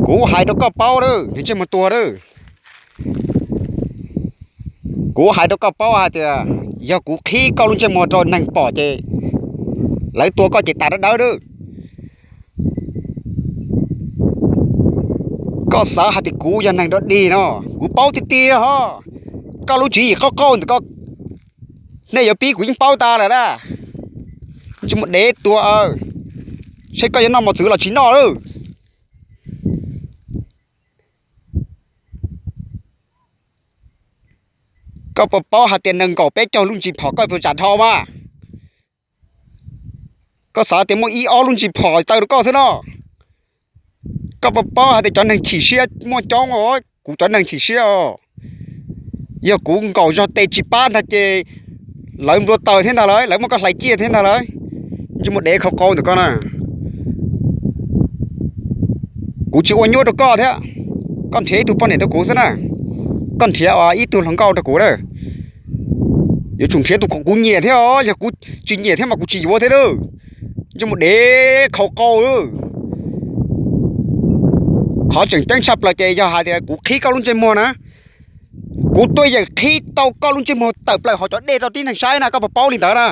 Kuv hais rau koj paub lawm, ntsej muag tuag lawm. Kuv hais rau koj paub hais tias yog kuv qhib koj lub ntsej muag rau neeg pom ces lawv tua koj ces tas dawb dawb lawm. Koj xav hais tias kuv yog neeg dog dig no, kuv paub tiag tiag hos. Koj lub tswv yim qauj qauj ntawm koj, nej yuav pib kuv yeej paub tas lawm na. Ntsej muag dev tuag, saib koj yuav noj mos txwv los tsis noj lawm. Koj puas paub hais tias nees nkaum peb caug lub ntsis phom koj puas zam dhau mas? Koj xav tias muaj ib ob lub ntsis phom taw rau koj xwb no. Koj puas paub hais tias cov neeg chim siab muaj coob os, kuv cov neeg chim siab os. Yog kuv nkaum zog tes tsis pab ntag ces lawv nplua taws thiab ntag lauj, lawv muab koj hlais ciaj thiab ntag lauj. Ntsej muag dev khau qau ntawm koj na. Kuv tsis ua nyuaj rau koj thiab. Koj nrhiav ib tug poj niam rau kuv xwb na. Koj nrhiav ib tug hluas nkauj rau kuv na. Yuav tsum nrhiav tus kom kuv nyiam thiab os, yog kuv tsis nyiam thiab mas kuv tsis yuav thiab lauj. Ntsej muag dev khau qau. Qhov tseem ceeb tshaj plaws ces yog hais tias kuv qhib koj lub ntsej muag na, kuv tuaj yeem qhib tau koj lub ntsej muag tawm plaws hauv cov dej rau tib neeg saib na, koj puas paub li ntawd na?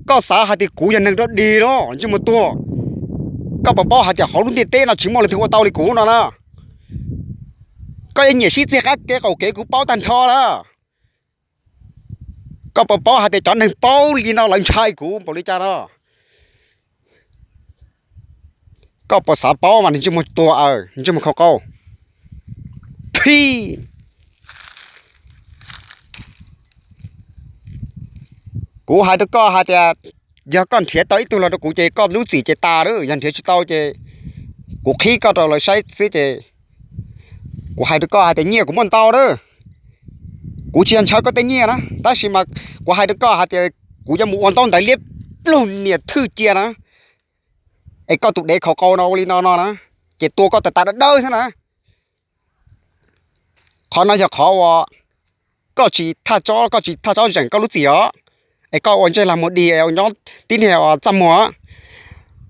Koj xav hais tias kuv yog neeg dog dig los ntsej muag tuag? Koj puas paub hais tias hauv lub ntiaj teb no tsis muaj leej twg ua tau li kuv no na? Koj yuav nyiam sib txiag qab kev qaum kev kuv paub tag nrho lawm. Koj puas paub hais tias cov neeg paub li no lawv ntshai kuv npaum li cas no? Koj puas xav paub mas, ntsej muag tuag, ntsej muag khau qau. Phij! Kuv hais rau koj hais tias yog koj nrhiav tau ib tug los rau kuv ces koj lub txim ces tas lawm, yog nrhiav tsis tau ces kuv qhib koj rau lawv saib xwb ces kuv hais rau koj hais tias nyiaj kuv muaj ntau lawm. Kuv tsis yog ntshaw koj tej nyiaj na, tab sis mas kuv hais rau koj hais tias kuv yuav mus ua ntaub ntawv liab ploog niam thwj cia na, es koj tus dev khau qau no ua li no no na, ces tua koj tas tas dawb dawb xwb na. Qhov no yog qhov uas koj tsis thaj tsob, koj tsis thaj tsob zeem koj lub txim os, es koj ua ntsej lag muag dig es nyob tib niag txaj muag.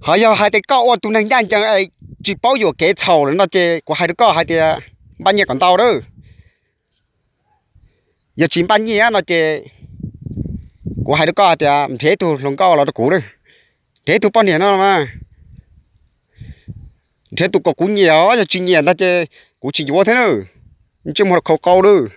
Ho yog hais tias koj ua tus neeg ncaj ncees es tsis paub yuam kev txhaum lawm no ces kuv hais rau koj hais tias npaj nyiaj kom ntau lawm. Yog tsis npaj nyiaj no ces kuv hais rau koj hais tias nrhiav ib tug hluas nkauj los rau kuv, nrhiav ib tug poj niam no mas, nrhiav tus kom kuv nyiam os, yog tsis nyiam ntag ces kuv tsis yuav thiab na. Ntsej muag khau qau lawm.